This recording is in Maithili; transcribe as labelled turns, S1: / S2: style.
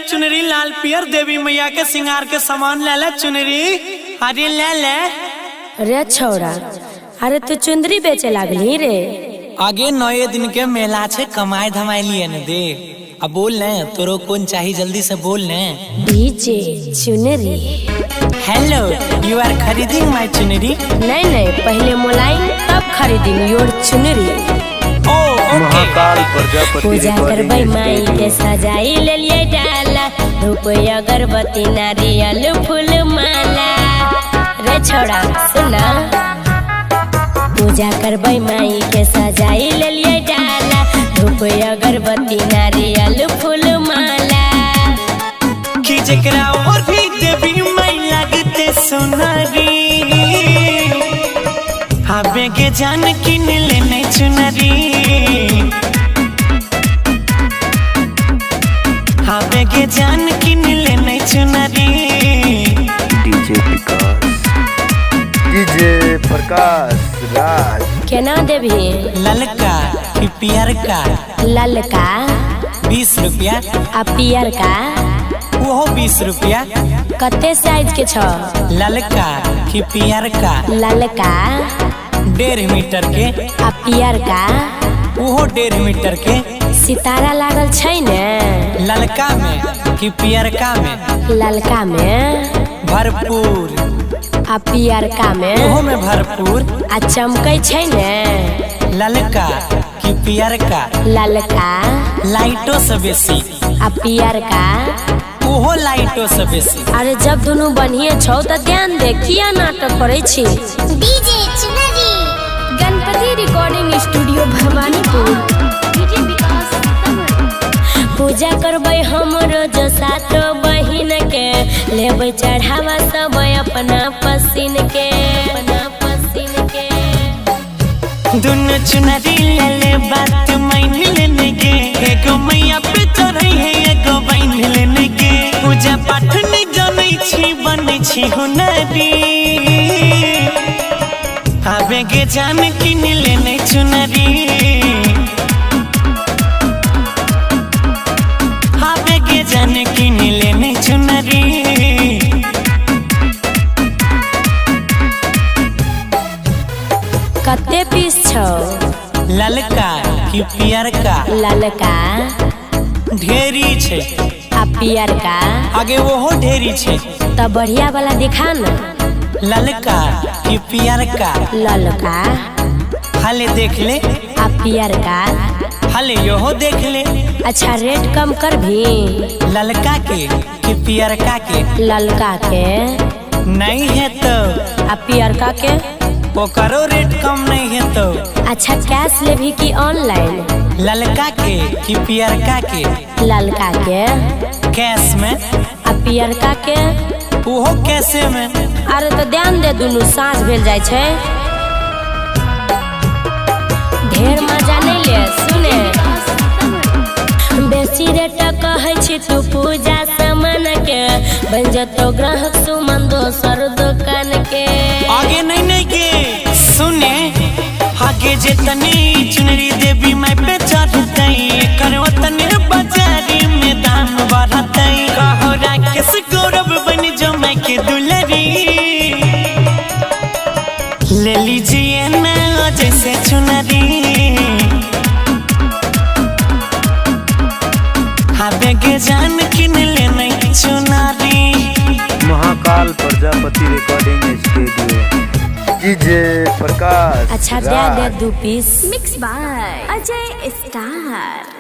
S1: चुनरी लाल पियर देवी मैया के सिंगार के सामान ले ले चुनरी, अरे ले ले।
S2: रे छौड़ा, अरे तू चुंदरी बेचे लागली रे?
S1: आगे नए दिन के मेला छे, कमाए धमाए लिए न दे। अब बोल ने तोरो कौन चाहिए, जल्दी से बोल ने।
S2: डीजे चुनरी।
S1: हेलो, you आर खरीदिंग माय चुनरी?
S2: नहीं नहीं, पहले मोलाइन तब खरीदी your चुनरी।
S1: ओ ओके।
S3: महाकाल प्रजापति
S2: पूजा
S3: रिकॉर्डिंग
S2: करबै माई के
S3: स्टूडियो।
S2: सजाई लेलिए डाला, धूप अगरबत्ती नारियल फूल माला। रे छोड़ा सुना, पूजा करबै माई के सजाई लेलिए डाला, धूप अगरबत्ती नारियल फूल माला।
S1: कि जेकरा और भी देवी माई लगते सुनरी, आबे के जान किन लेने चुनरी, आबे के जान किन लेने चुनरी।
S3: डीजे विकास, डीजे प्रकाश राज।
S2: केना देबही?
S1: ललका कि पियरका?
S2: ललका।
S1: 20 रुपया।
S2: आ पियरका?
S1: ओहो 20 रुपया।
S2: कते साइज के छ?
S1: ललका कि पियरका?
S2: ललका।
S1: 1.5 मीटर के।
S2: आ पियरका?
S1: ओहो 1.5 मीटर के।
S2: सितारा लागल छै ने?
S1: ललका में कि पियरका में?
S2: ललका में।
S1: भरपूर।
S2: आ पियरका में?
S1: ओहो में भरपूर।
S2: आ चमकै छै ने?
S1: ललका कि पियरका?
S2: ललका।
S1: लाइटो से बेसी।
S2: आ पियरका?
S1: ओहो लाइटो से बेसी।
S2: अरे जब दुनू बढ़िए छौ त ध्यान दे, किया नाटक करै छी?
S4: डीजे चुनरी।
S5: Ganpati recording studio Bhawanipur.
S4: DJ Vikas.
S2: पूजा करबै हम रोज सातो बहिन के, लेबै चढ़ावा सब अपना पसीन के, अपना पसीन के।
S1: दुनु चुनरी ले ले बात मान लेने के, एगो मैया पे चढ़ै है एगो बहन लेने के। पूजा पाठ नहीं जानै छी बनै छी हुनरी, आबे के जान किन लेने चुनरी, आबे के जान किन लेने चुनरी।
S2: कते पीस छौ?
S1: ललका कि पियरका?
S2: ललका।
S1: ढेरी छै।
S2: आ पियरका?
S1: आगे ओहो ढेरी छै।
S2: त बढ़िया वाला दिखा न।
S1: ललका कि पियरका?
S2: ललका।
S1: हले देख ले।
S2: आ पियरका?
S1: हले योहो देख ले।
S2: अच्छा रेट कम कर भी।
S1: ललका के कि पियरका के?
S2: ललका के।
S1: नहीं है तो।
S2: आ पियरका के?
S1: ओकरो रेट कम नहीं है तो।
S2: अच्छा कैश लेभी कि ऑनलाइन?
S1: ललका के कि पियरका के?
S2: ललका के।
S1: कैश में।
S2: आ पियरका के?
S1: ओहो कैसे में।
S2: अरे तो ध्यान दे, दुनू साँझ भेल जाइ छै। ढेर मजा नहीं ले सुने, बेसी रेट कहै छी तू पूजा सामान के, बन जतो ग्राहक सुमन दोसर दुकान के।
S1: आगे नहीं नहीं के सुने, आगे जितनी चुनरी देवी माई पे चढ़तई, एकर ओतने बाजारी में दाम बढ़तई। कहो राकेश गौरव बन जो माई के दुलरी, ले लीजिए ना जैसे चुनरी, आबे के जान किन लेने चुनरी।
S3: Mahakal Prajapati recording studio. DJ Prakash
S2: अच्छा दे दे
S3: राज।
S2: 2 piece.
S5: Mix by Ajay star.